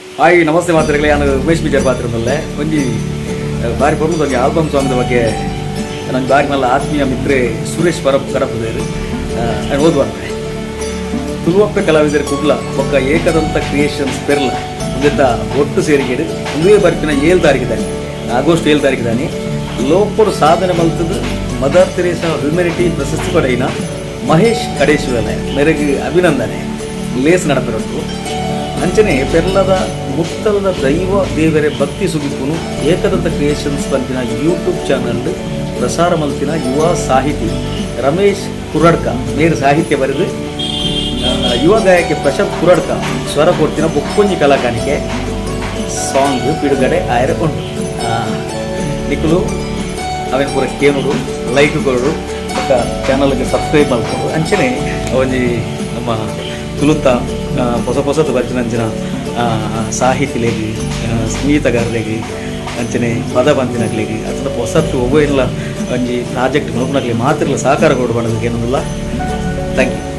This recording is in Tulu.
ಹಾಯ್, ನಮಸ್ತೆ ಮಾತ್ರೆಗಳೇ. ನಾನು ಉಮೇಶ್ ಬಿಜಾರ್ ಪಾತ್ರ. ಒಂಜಿ ಬಾರಿ ಪೊರ್ಲುದ ಒಂಜಿ ಆಲ್ಬಮ್ ಸಾಂಗ್ದ ಬಗ್ಗೆ ನನ್ನ ಬಾರಿ ಮಲ್ಲ ಆತ್ಮೀಯ ಮಿತ್ರೆ ಸುರೇಶ್ ಪರಬ್ ಕಡಪದೇರು ಓದುವ. ತುಳುವಪ್ಪೆ ಕಲಾವಿದರ ಕುಡ್ಲ ಬೊಕ್ಕ ಏಕದಂತ ಕ್ರಿಯೇಷನ್ಸ್ ಪೆರ್ಲ ಉಂದೆತ ಒಟ್ಟು ಸೇರಿಗೆಡು ಉಂದುವೇ ಬರ್ಪಿನ 7 ತಾರೀಕು, ಆಗಸ್ಟ್ 7 ತಾರೀಕು ದಾನಿ ಲೋಕೊಡು ಸಾಧನೆ ಮಲ್ತದು ಮದರ್ ತೆರೇಸಾ ಹ್ಯುಮ್ಯಾನಿಟಿ ಪ್ರಶಸ್ತಿ ಪಡೆಯಿನ ಮಹೇಶ್ ಕಡೇಶ್ವರ ಮೆರೆಗ್ ಅಭಿನಂದನೆ ಲೇಸ್ ನಡಪಿರೊಟ್ಟು. ಅಂಚನೆ ಪೆರ್ಲದ ಮುತ್ತಲದ ದೈವ ದೇವರೆ ಭಕ್ತಿ ಸುಗಿಪುನು ಏಕದಂತ ಕ್ರಿಯೇಷನ್ಸ್ ಪನ್ಪಿನ ಯೂಟ್ಯೂಬ್ ಚಾನಲ್ ಪ್ರಸಾರ ಮಲ್ತಿನ ಯುವ ಸಾಹಿತಿ ರಮೇಶ್ ಕುರಡ್ಕ ಮೇರು ಸಾಹಿತ್ಯ ಬರೆದು, ಯುವ ಗಾಯಕಿ ಪ್ರಶಾಂತ್ ಕುರಡ್ಕ ಸ್ವರ ಕೊಡ್ತಿನ ಬೊಕ್ಕೊಂಜಿ ಕಲಾಕಾನಿಕೆ ಸಾಂಗ್ ಬಿಡುಗಡೆ ಆಯರ ಉಂಟು. ನಿಕುಲು ಅವೆನ್ ಪೂರ ಕೇನುಡು, ಲೈಕ್ ಕೊರಡು, ಬೊಕ್ಕ ಚಾನಲ್ಗೆ ಸಬ್ಸ್ಕ್ರೈಬ್ ಮಲ್ಕೊಂಡು. ಅಂಚನೆ ಒಂಜಿ ನಮ್ಮ ತುಳುತ ಪೊಸ ಪೊಸತು ಬರ್ಪಿನಂಚಿನ ಸಾಹಿತಿಲೆಗ್, ಸಂಗೀತಗಾರರಿಗೆ, ಅಂಚನೆ ಪದ ಪಂತಿನಕ್ಲೆಗ್ ಅಥವಾ ಹೊಸತ್ತು ಒವ್ವೆ ಇಲ್ಲ ಒಂಜಿ ಪ್ರಾಜೆಕ್ಟ್ ಮಲ್ಪುನಕ್ಲೆಗ್ ಮಾತ್ರ ಸಹಕಾರ ಕೊಡು ಪಂಡೋದು ಕೇನೊಂದುಲ್ಲ. Thank you.